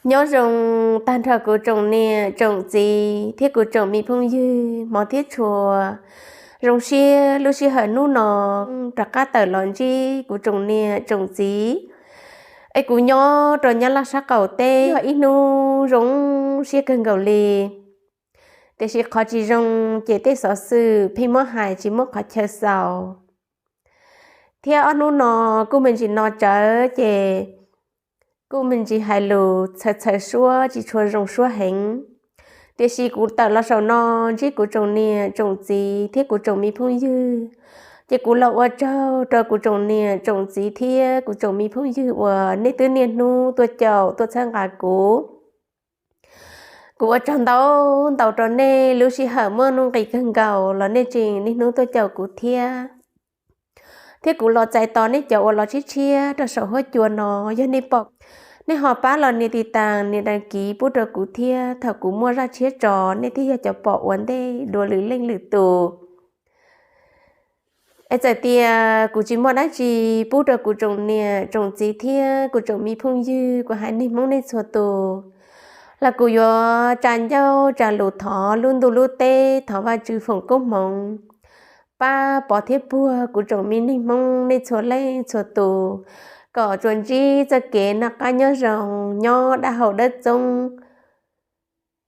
Nyob zoo tag nrho kuv tsoom niam tsoom txiv thiab kuv tsoom me phooj ywg hmov thiab tshua. Zoo siab lub sij hawm hnub no rov qab tawm los ntsib kuv tsoom niam tsoom txiv. Es kuv nyob rau Nyab Laj sab qaum teb yog ib hnub zoo siab kawg nkaus li. Tiam sis qhov tsis zoo ces tej xov xwm pheej muab hais tsis muaj qhov chaw xaus. Thiab ob hnub no kuj me ntsis no tsawv ces kuj me ntsis hais lus txhawv txhawv suab tsis tshua zoo suab heev. Tiam sis kuv tawm los saum no ntsib kuv tsoom niam tsoom txiv thiab kuv tsoom me phooj ywg, ces kuv los ua tsaug rau kuv tsoom niam tsoom txiv thiab kuv tsoom me phooj ywg uas nej twb niaj hnub tuaj caum tuaj txhawb nqa kuv. Kuv ua tsaug ntau ntau rau nej, lub sij hawm muaj nuj nqis kawg nkaus los nej tseem niaj hnub tuaj caum kuv thiab. Thiab kuv los txais tos nej cov uas los tshiab tshiab rau saum huab cua no, yog nej pom, nej ho pab los nias tiv tas nias dag kiv pub rau kuv thiab, thaum kuv muaj zaj tshiab tso nej thiaj yog cov pom ua ntej dua lwm leej lwm tus. Es txawm tias kuv tsis muaj dab tsi pub rau kuv tsoom niam tsoom txiv thiab kuv tsoom me phooj ywg kuv haiv neeg Hmoob nej txhua tus, los kuv yuav tsa ncauj tsa lus thov lub ntuj lub teb, thov Vajtswv foom koob hmoov pab pov thiab puag kuv tsoom me neeg Hmoob nej txhua leej txhua tus, kom tsuas ntsib txoj kev noj qab nyob zoo, nyob dab haus dawb txoob,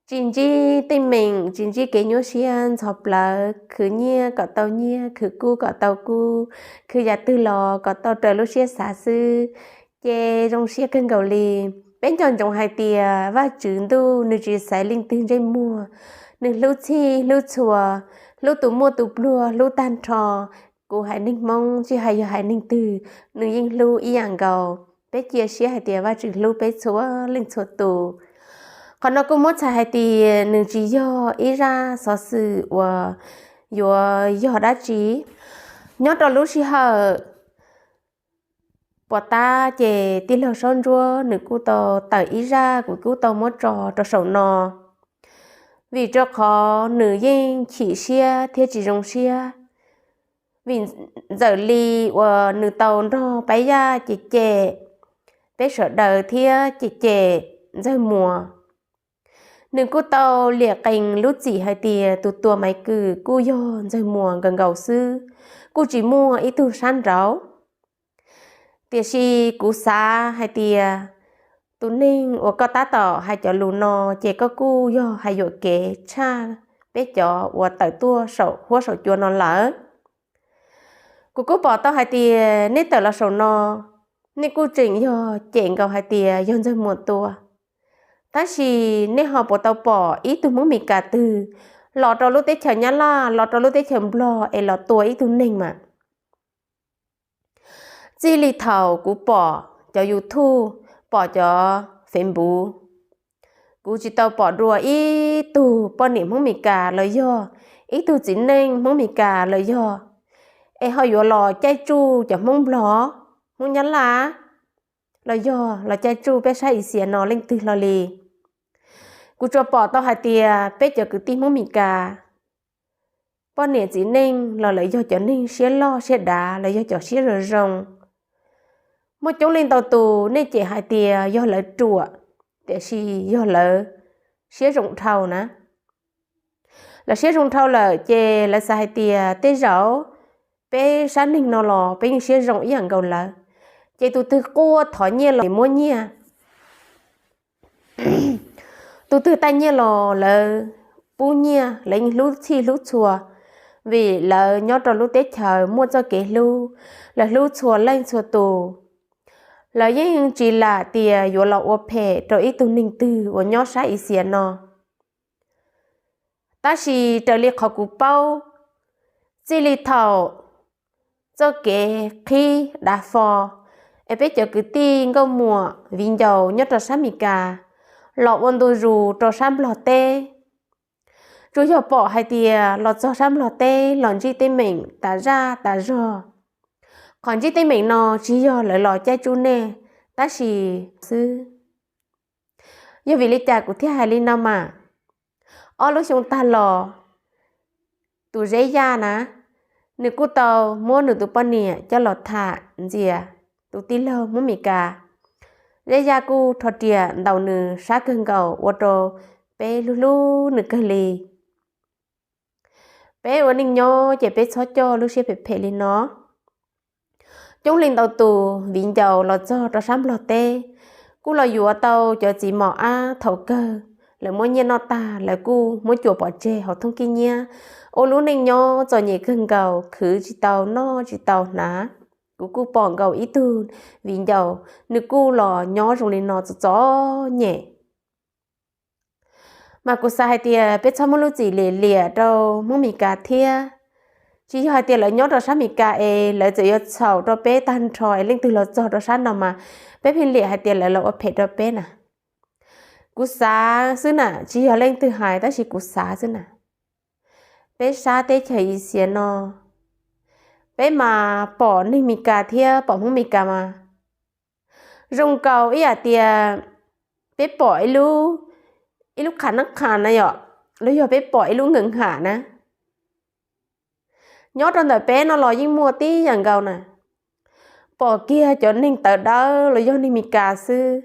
tsis ntsib teeb meem, tsis ntsib kev nyuaj siab ntxhov plawv, khwv nyiaj kom tau nyiaj, khwv kub kom tau kub, khwv yam twg los kom tau raws lub siab xav xwb, ces zoo siab kawg nkaus li. Peb nco ntsoov hais tias Vajtswv ntuj nws tsis xaiv leej twg ntsej muag, nws hlub txhij hlub txhua, hlub tus muaj tus pluag hlub tag nrho. Kuv haiv neeg Hmoob tsis hais yog haiv neeg twg, nws yeej hlub ib yam nkaus. Peb cia siab hais tias Vajtswv hlub peb txhua leej txhua tus. Qhov no kuj muab txhais hais tias nws tsis yog ib zaj xov xwm uas yuav yog dab tsi. Nyob rau lub sij hawm puas tab ces tij laug Saub Ntsuab nws kuj tau tawm ib zaj, kuv kuj tau muab tso rau saum no, vim rau qhov nws yeej chim siab thiab tsis zoo siab, vim ntxawm li uas nws tau nrog Pab Yaj cem cem peb sawv daws thiab cem cem Ntxawg Muas. Nws kuj tau liam qees lub txim hais tias tus tua Maiv Kwm kuj yog Ntxawg Muas nkaus nkaus xwb, kuj tsis muaj ib tug sab nraud. Tiam sis kuv xav hais tias tus neeg uas koj tab tom hais cov lus no ces koj kuj yog hais yuam kev tshaj peb cov uas tawm tuaj saum huab saum cua no lawm. Kuv kuj pom tau hais tias nej tawm los saum no, nej kuj tseem yog cem nkaus hais tias yog Ntxawg Muas tua. Tab sis nej ho puas tau pom ib tug Hmoob Mes Kas twg los rau lub teb chaws Nyab Laj, los rau lub teb chaws Nplog es los tua ib tug neeg mas? Txij li thaum kuv pom cov YouTube, pom cov Facebook, kuv tsis tau pom dua ib tug poj niam Hmoob Mes Kas los yog ib tug txiv neej Hmoob Mes Kas los yog es ho yuav los caij tsuj cov Hmoob Nplog, Hmoob Nyab Laj, los yog los caij tsuj peb sab Asia no leej twg hlo li. Kuv tsuas pom tau hais tias peb cov kwv tij Hmoob Mes Kas poj niam txiv neej los lawv yog cov neeg siab loj siab dav, lawv yog cov siab zoo zoo. Muaj coob leej ntau tus nej cem hais tias yog lawv ruam, tiam sis yog lawv siab zoo dhau na. Lawv siab zoo dhau lawm ces lawv xav hais tias tej zaum peb sab neeg no los peb yeej siab zoo ib yam nkaus lawv. Ces tus twg quaj thov nyiaj los muab nyiaj, tus twg taj nyiaj los lawv pub nyiaj, lawv yeej hlub txhij hlub txhua, vim lawv nyob rau lub teb chaws muaj txoj kev hlub, lawv hlub txhua leej txhua tus. Lawv yeej tsis lam tias yuav los ua phem rau ib tug neeg twg uas nyob sab Asia no. Tab sis raws li qhov kuv paub, txij li thaum txoj kev qhib dav fo es peb cov kwv tij nkauj muam viv ncaus nyob rau sab Mes Kas los ua ntu zus rau sab Nplog teb, tsuas yog pom hais tias los txog sab Nplog teb los ntsib teeb meem tas zaj tas zog. Qhov ntsib teeb meem no tsis yog lawv los caij tsuj nej, tab sis xwb. Yog vim li cas kuv thiaj hais li no mas? Ob lub xyoo tag los, tus Zeb Yaj na, nws kuj tau muab nws tus poj niam coj los tham ntxias tus tij laug Hmoob Mes Kas. Zeb Zaj kuj rho riam ntaus nws sab kawg nkaus ua rau peb hlub hlub nws kawg li. Peb ua neej nyob ces peb txhob coj lub siab phem phem li no. Coob leej ntau tus viv ncaus los txog rau sab Nplog teb, kuj los yuav tau cov txiv mos ab thaum kawg, lawv muab nyiaj noj tag lawv kuj muab cuam pov tseg hauv thooj kib nyiab, ua lub neej nyob txom nyem kawg nkaus, khwv tsis tau noj tsis tau hnav. Kuv kuj pom nkaus ib tug viv ncaus, nws kuj los nyob zoo li no txom txom nyem. Mas kuv xav hais tias peb txhob muab lub txim liam liam rau Hmoob Mes Kas thiab. Tsis yog hais tias lawv nyob rau sab Mes Kas es lawv txawm yuav txhaum rau peb tag nrho es leej twg los txog rau sab no mas peb pheej liam hais tias lawv los ua phem rau peb na. Kuv xav xwb na, tsis yog leej twg hais tab sis kuv xav xwb na. Peb sab teb chaws Ixias no, peb mas pom neeg Mes Kas thiab pom Hmoob Mes Kas mas zoo nkaus ib yam tias peb pom ib lub qhas nab qhas na yom, los yog peb pom ib lub nkees ham na. Nyob rau ntawm peb no los yeej muaj tib yam nkaus na. Pom kiag cov neeg tawv dawb los yog neeg Mes Kas xwb,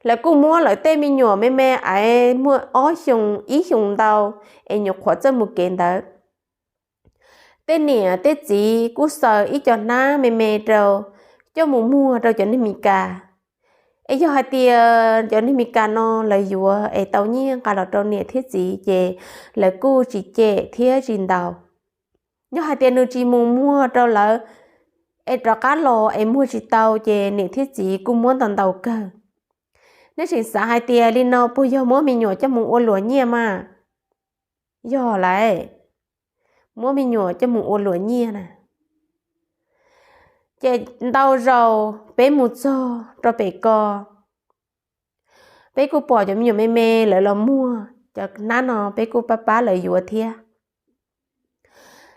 lawv kuj muab lawv tej me nyuam me me es muaj ob xyoos ib xyoos ntau es nyuam qhuav txawj mus kev ntawd. Tej niam tej txiv kuj xaws ib co hnab me me rau coj mus muag rau cov neeg Mes Kas. Es yog hais tias cov neeg Mes Kas no lawv yuav es tau nyiaj nqa los rau niam thiab txiv ces lawv kuj tsis cem thiab tsis ntaus. Yog hais tias nws tsis mus muag rau lawv es rov qab los es muag tsis tau ces niam thiab txiv kuj muab ntaus ntaus kawg. Nej tseem xav hais tias li no puas yog muab me nyuam coj mus ua luam nyiaj mas? Yog lawm, muab me nyuam coj mus ua luam nyiaj na. Ces ntau zaus peb mus txog rau pem ko, peb kuj pom cov me nyuam me me lawv los muag cov hnab no, peb kuj pab pab lawv yuav thiab.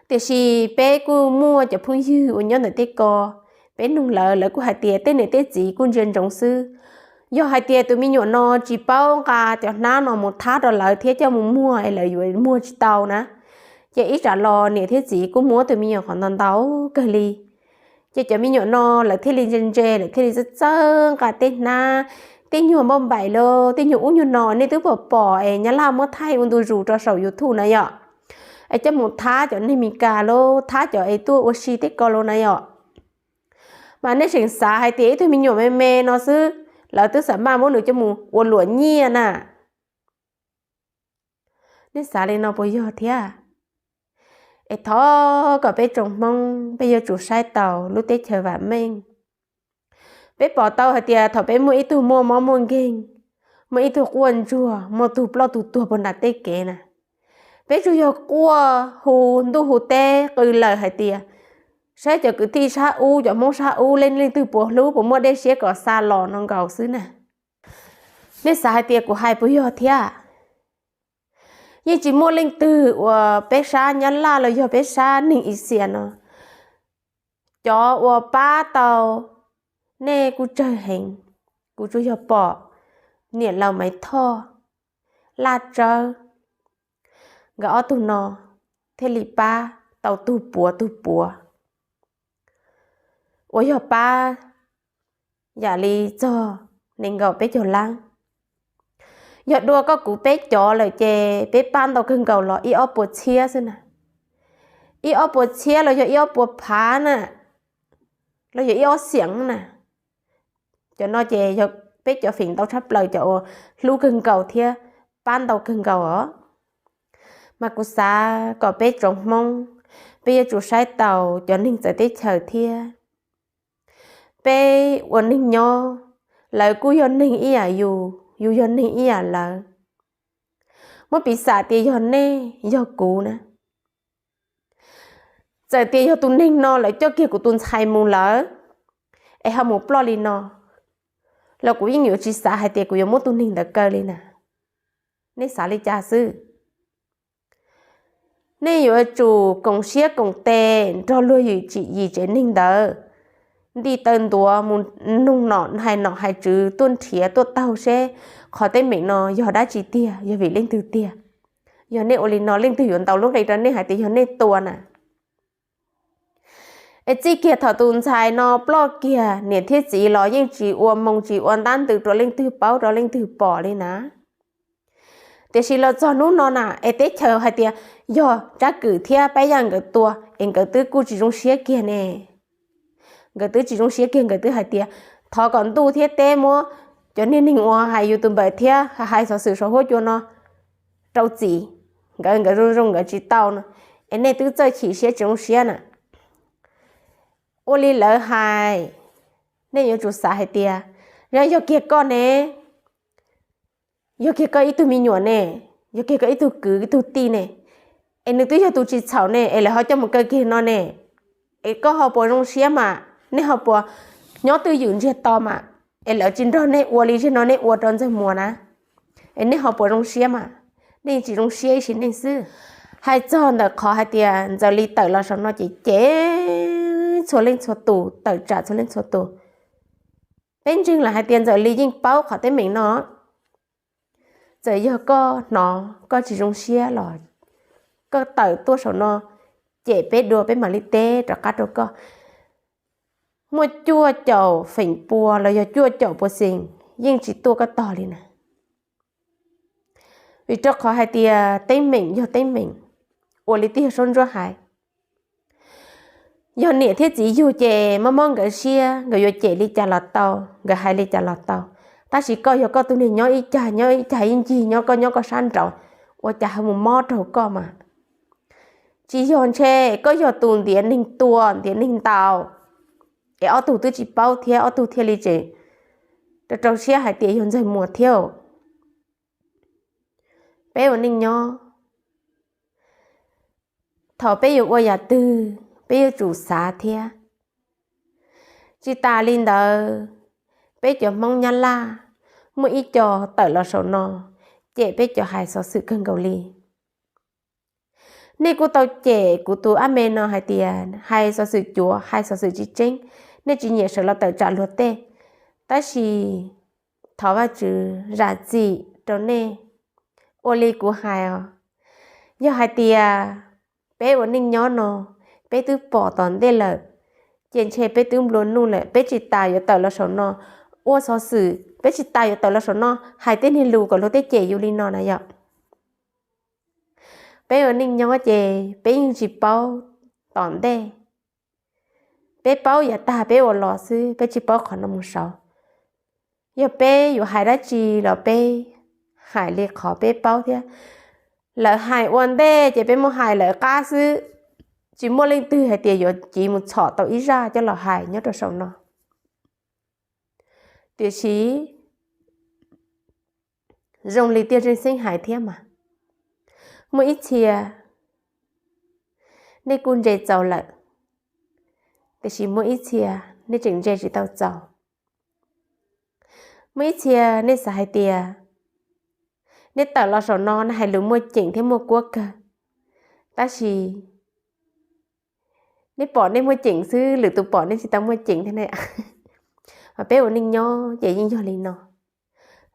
Tiam sis peb kuj muaj cov phooj ywg uas nyob ntawm tej ko, peb nug lawv, lawv kuj hais tias tej niam tej txiv kuj ntsia ntsoov xwb. Yog hais tias tus me nyuam no tsis paub nqa cov hnab no mus thab rau lawv thiab coj mus muag es lawv yuav muag tsis tau na, ces ib tsam los niam thiab txiv kuj muab tus me nyuam qhov ntau ntau kawg li. Ces cov me nyuam no lawv thiaj li ntse ntse, lawv thiaj li txawj txawj nqa tej hnab, tej nyuag npauj npaim los tej nyuag ub nyuag no nej twb pom pom es nyab laj muab thaij ua ntu zus rau saum YouTube na yom. Es coj mus thab cov neeg Mes Kas los thab cov es tuaj ua si tej ko los na yom. Mas nej tseem xav hais tias ib tug me nyuam me me no xwb, lawv twb xam maj muab nws coj mus ua luam nyiaj na. Nej xav li no puas yog thiab? Es thov kom peb tsoom Hmoob peb yuav tsum saib taus lub teb chaws vam meej. Peb pom tau hais tias thaum peb muaj ib tug muaj mob muaj nkeeg, muaj ib tug quaj ntsuag, muaj tug ploj tug tuag puag nram tej kev na, peb tsuas yog quaj hu ntuj hu teb qw lawm hais tias, saib cov kwv tij sab ub, cov Hmoob sab ub leej leej twg puas hlub, puas muaj dej siab kom xa los no nkaus xwb na. Nej xav hais tias kuv hais puas yog thiab? Yeej tsis muaj leej twg uas peb sab Nyab Laj los yog peb sab neeg Ixias no, cov uas pab tau nej kuj tsawg heev. Kuv tsuas yog pom niam laus Maiv Thoj, Laj Tsawb, nkawd ob tug no thiaj li pab tau tug puav tug puav, uas yog pab yam li txog nees nkaum peb caug lab. Yog dua koj kuv peb cov lawm ces peb pab ntau kawg nkaus los ib ob puas txhiab xwb na. Ib ob puas txhiab los yog ib ob puas phav na, los yog ib ob xeem na. Cov no ces yog peb cov feem ntau tshaj plaws, cov uas hlub kawg nkaus thiab pab ntau kawg nkaus os. Mas kuv xav kom peb tsoom Hmoob, peb yuav tsum saib taus cov neeg txawv teb chaws thiab. Peb ua neeg nyob, lawv kuj yog neeg ib yam yus, yus yog neeg ib yam lawv. Muab piv xam tias yog nej yog kuv na, txawm tias yog tus neeg no lawv coj kiag kuv tus ntxhais mus lawm, es ho mus ploj li no, los kuv yeej yuav tsis xav hais tias kuv yuav muab tus neeg ntawd kaw li na. Nej xav li cas xwb? Nej yuav tsum koom siab koom tes nrog luag yim tsim yim tsev neeg ntawd nti taw ntuav mus nug nom hais nom hais tswv tuaj nrhiav tuaj taug seb qhov teeb meem no yog dab tsi tiag, yog vim leej twg tiag. Yog nej ua li no leej twg yuav ntaus lub nqi rau nej hais tias yog nej tua na? Es txij kiag thaum tus ntxhais no ploj kiag, niam thiab txiv los yeej tsis ua moo tsis ua ntab ntws rau leej twg paub rau leej twg pom li na. Tiam sis los txog hnub no na es teb chaws hais tias yog Tsab Kwm thiab Pab Yaj nkawd tua es nkawd twb kuj tsis zoo siab kiag ne. Nkawd twb tsis zoo siab kiag, nkawd twb hais tias thov kom ntuj thiab teb muab cov niag neeg uas hais yus tus npawm thiab hais xov xwm saum huab cua no rau txim, nkawd nkawd zoo zoo nkawd tsis tau no, es nej twb txawj chim siab tsis zoo siab na. Ua li lawv hais, nej yuav tsum xav hais tias, yog, yog kiag koj ne, yog kiag koj ib tug me nyuam ne, yog kiag koj ib tug kwv ib tug tij ne, es nws twb yog tus tsis txhaum ne es lawv ho coj mus kaw kiag no ne, es koj ho puas zoo siab mas, nej ho puas nyob twj ywm ntsiag to mas, es lawv tsis nrog nej ua li zig no nej ua rau Ntxawg Muas na, es nej ho puas zoo siab mas, nej tsis zoo siab ib sim neej xwb. Hais txog ntawm qhov hais tias Ntxawm Lis tawm los saum no ces cem txhua leej txhua tus, tawm tsam txhua leej txhua tus. Peb ntseeg lawm hais tias Ntxawm Lis yeej paub qhov teeb meem no. Txawm yog koj hnov koj tsis zoo siab los koj tawm tuaj saum no cem peb dua peb mam li teb rov qab rau koj. Muaj cuaj caum feem pua los yog cuaj caum pua xees yeej tsis tuaj koj tog li na. Vim rau qhov hais tias teeb meem yog teeb meem, ua li tij yog Saub Ntsuab hais, yog niam thiab txiv yug ces mob mob nkawd siab, nkawd yuav cem li cas los tau, nkawd hais li cas los tau. Tab sis koj yog koj tus niag nyob ib cag nyob ib cag ib ncig nyob koj nyob koj sab nraud, ua cas ho mus mob raug koj mas. Tsis yog ntshe koj yog tus ntiav neeg tua ntiav neeg ntaus, es ob tug twb tsis paub thiab ob tug thiaj li tseem rau rau siab hais tias yog Ntxawg Muas thiab. Peb ua neej nyob, thaum peb yuav ua yam twg peb yuav tsum xav thiab. Tsis tas li ntawd, peb cov Hmoob Nyab Laj muaj ib co tawm los saum no cem peb cov hais xov xwm kawg nkaus li. Nej kuj tau cem kuv tus ab me no hais tias hais xov xwm cuav, hais xov xwm tsis tseeb, nej tsis nyiam sawv los tawm tsam luag tej. Tab sis thov Vajtswv zam txim rau nej. Ua li kuv hais os, yog hais tias peb ua neej nyob no, peb twb pom tom ntej lawm, ces ntshe peb twb nplua nuj lawm, peb tsis tas yuav tawm los saum no ua xov xwm, peb tsis tas yuav tawm los saum no hais tej niag lus kom luag tej cem yus li no na yom. Peb ua neej nyob ces peb yeej tsis paub tom ntej. Peb paub yav tag peb ua los xwb, peb tsis paub qhov no mus saud. Yog peb yuav hais dab tsi los peb hais li qhov peb paub thiab. Lawv hais ua ntej ces peb muab hais lawv qab xwb, tsis muaj leej twg hais tias yuav civ mus txhom tau ib zaj coj los hais nyob rau saum no. Tiam sis zoo li tiaj zeej xeeb hais thiab mas, muaj ib txhia nej kuj ntse txaus lawm, tiam sis muaj ib txhia nej tseem ntse tsis tau txaus. Muaj ib txhia nej xav hais tias nej tawm los saum no nej hais lus muaj ceem thiab muaj kuab kawg, tab sis nej pom nej muaj ceem xwb, lwm tus pom nej tsis tau muaj ceem thiab ne. Mas peb ua neej nyob ces yeej yog li no.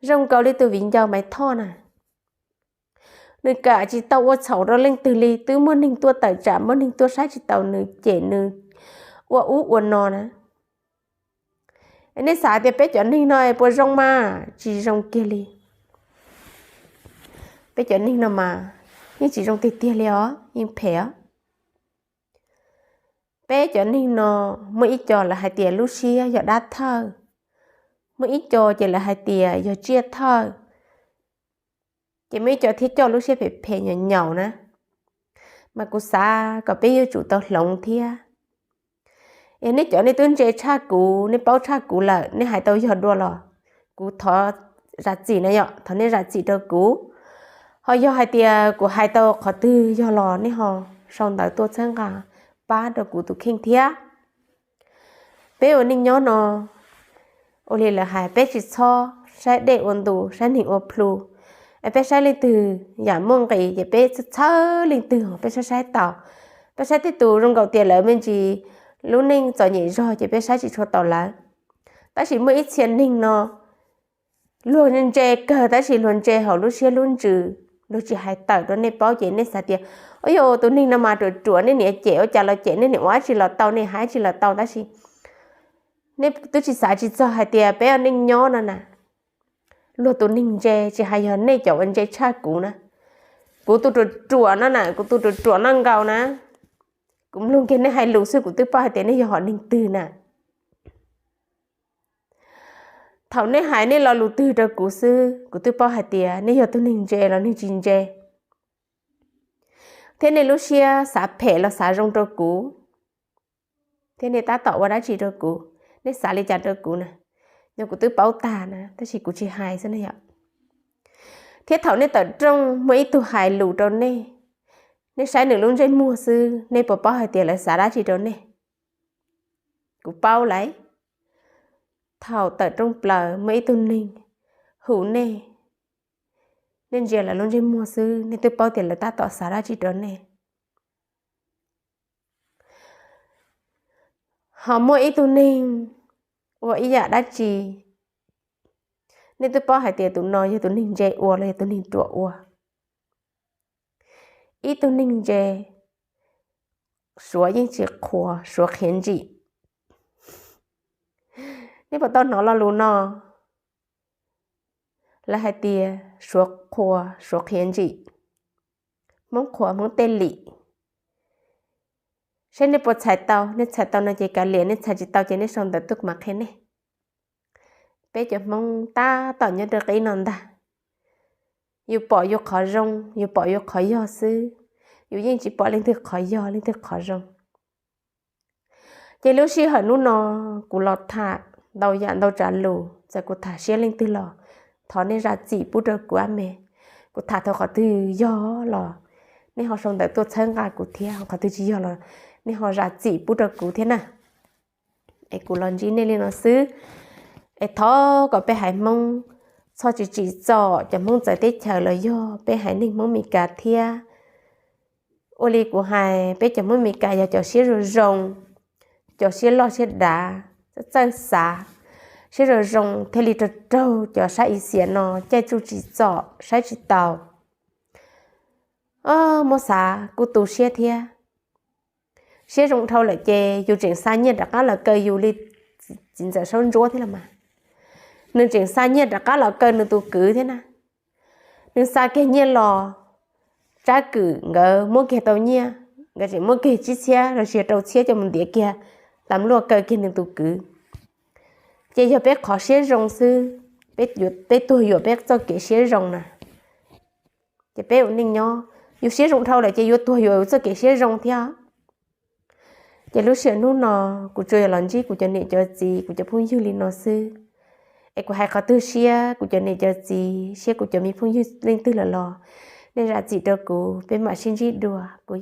Zoo nkaus li tus viv ncaus Maiv Thoj na, nws kam tsis tau ua txhaum rau leej twg li, twb muaj neeg tuaj tawm tsam, muaj neeg tuaj saib tsis taus nws, cem nws ua ub ua no na. Nej xav tias peb cov neeg no puas zoo mas? Tsis zoo kiag li. Peb cov neeg no mas yeej tsis zoo tiag tiag li os, yeej phem os. Peb cov neeg no muaj ib co lawv hais tias lub siab yog dab thawj, muaj ib co ces lawv hais tias yog tsiaj thawj, ces muaj ib co thiaj coj lub siab phem phem nyaum nyaum na. Mas kuv xav kom peb yuav tsum tau hloov thiab. Es nej cov nej twb ntse tshaj kuv, nej paub tshaj kuv lawm, nej hais tau yog dua los kuv thov zam txim na yom, thov nej zam txim rau kuv. Ho yog hais tias kuv hais tau qhov twg yog los nej ho sau ntawv tuaj txhawb nqa pab rau kuv tus kheej thiab. Peb ua neej nyob no, ua li lawv hais peb tsis txhob saib dej ua ntu, saib neeg ua plhu. Es peb saib leej twg yam muaj nqis ces peb txhawb leej twg peb saib saib taus. Peb saib tej tus zoo nkaus tias lawv me ntsis lub neej txom nyem zog ces peb saib tsis tshua taus lawv. Tab sis muaj ib txhia neeg no, luag ntse kawg tab sis luag ntse hauv lub siab lub ntsws, luag tsis hais tawm rau nej paub ces nej xav tias Ua yog tus neeg no mas ruam ruam, nej niam cem ua cas los cem, nej niam ua dab tsi los tau, nej hais dab tsi los tau, tab sis nej twb tsis xav tsis txog hais tias peb ua neej nyob no na, luag tus neeg ntse, tsis hais yog nej cov uas ntse tshaj kuv na, kuv tus ruam ruam no na, kuv tus ruam ruam no nkaus na, kuv mloog kiag nej hais lus xwb kuv twb paub hais tias nej yog hom neeg twg na. Thaum nej hais nej lo lus twg rau kuv xwb kuv twb paub hais tias nej yog tus neeg ntse los neeg tsis ntse, thiab nej lub siab xav phem los xav zoo rau kuv, thiab nej tab tom ua dab tsi rau kuv, nej xav li cas rau kuv na, yog kuv twb paub tag na tab sis kuv tsis hais xwb na yom. Thiab thaum nej tawm rooj muaj ib tug hais lus rau nej, nej saib nws lub ntsej muag xwb nej puas paub hais tias lawv xav dab tsi rau nej? Kuv paub lawm. Thaum tawm rooj plaws muaj ib tug neeg hu nej, nej ntsia lawv lub ntsej muag xwb nej twb paub tias lawv tab tom xav dab tsi rau nej. Ho muaj ib tug neeg ua ib yam dab tsi, nej twb paub hais tias tus no yog tus neeg ntse ua los yog tus neeg ruam ua. Ib tug neeg ntse, Suav yeej tsis qhuas, Suav qhiav ntsim. Nej puas tau hnov lo lus no? Lawv hais tias Suav qhuas, Suav qhiav ntsim, Hmoob qhuas, Hmoob tej lim. Saib nej puas txhais tau, nej txhais tau no ces kav liam, nej txhais tsis tau ces nej sau ntawv tuaj kuv mam qhia nej. Peb cov Hmoob tab tom nyob rau qib no ntag. Yus pom yus qhov zoo, yus pom yus qhov yog xwb, yus yeej tsis pom leej twg qhov yog leej twg qhov zoo. Ces lub sij hawm hnub no kuv los tham ntau yam ntau tsav lus, txawm kuv tham siab leej twg los thov nej zam txim pub rau kuv ab me. Kuv tham thaum qhov twg yog los nej ho sau ntawv tuaj txhawb nqa kuv thiab, qhov twg tsis yog los nej ho zam txim pub rau kuv thiab na. Es kuv los ntsib nej li no xwb. Es thov kom peb haiv Hmoob txhob tsis tsim txom cov Hmoob txawv teb chaws los yog peb haiv neeg Hmoob Meskas thiab. Ua li kuv hais, peb cov Hmoob Meskas yog cov siab zoo zoo, cov siab loj siab dav, txawj xav, siab zoo zoo thiaj li raug raug cov sab Asia no caij tsuj tsim txom saib tsis taus. Muab xav kuj tu siab thiab. Siab zoo dhau lawm ces yus tseem xa nyiaj rov qab los kaw yus li txiv ntxawm Saub Ntsuab thiab los mas. Nws tseem xa nyiaj rov qab los kaw nws tus kwv thiab na. Nws xa kiag nyiaj los, Tsab Kwm nkawd muab kiag tau nyiaj, nkawd tseem muab kiag tsib txhiab los sis rau txhiab coj mus ntiav kiag, tas luaj kaw kiag nws tus kwv. Ces yog peb qhov siab zoo xwb, peb tuag yuam peb txoj kev siab zoo na. Ces peb ua neej nyob yus siab zoo dhau lawm ces yuav tuag yuam yus txoj kev siab zoo thiab. Ces lub sij hawm hnub no kuv tsuas yog los ntsib kuv cov niam cov txiv kuv cov phooj ywg li no xwb. Es kuv hais qhov twg siab kuv cov niam cov txiv siab kuv cov me phooj ywg leej twg lawm los nej zam txim rau kuv, peb mam sib ntsib dua kuv.